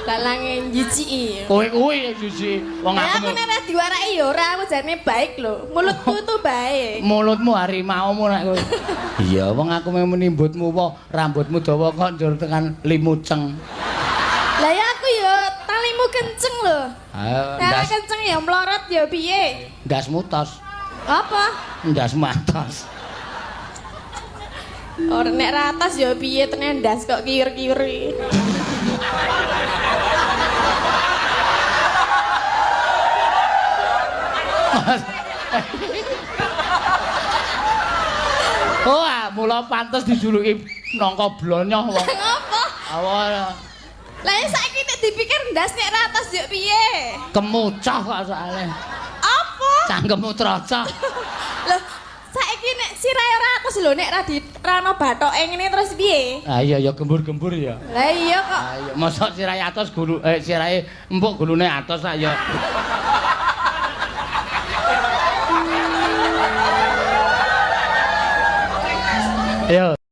Balange njijiki. Kowe kuwi siji wong Ya aku. aku nek ora diwaraki ya ora, aku jane baik lho. Mulutku tuh baik. Mulutmu harimaumu nek kowe. Iya, wong aku mung menimbutmu wae, rambutmu dawa kok njur tekan limuceng. Lah ya aku ya talimu kenceng lho. Ayo, Nek ndas kenceng ya mlorot ya piye? Ndasmu tos, Apa? Ndasmu atos. Ora nek ratas ya piye tenan ndas kok kiur-kiur iki. Oh, ah, mula pantes dijuluki nangka blonyoh wong. Ngopo? Awal Lah ya saiki nek dipikir ndas nek ratas ya piye? Kemucah kok soalnya. Apa? Cangkemmu trocok. Loh, saiki nek sirahe ora atos lho nek ra di rano bathoke ngene terus piye? Ah iya ya gembur-gembur ya. Lah iya kok. Ah iya, mosok sirahe atos gulu sirahe empuk gulune atos ah ya. Yo.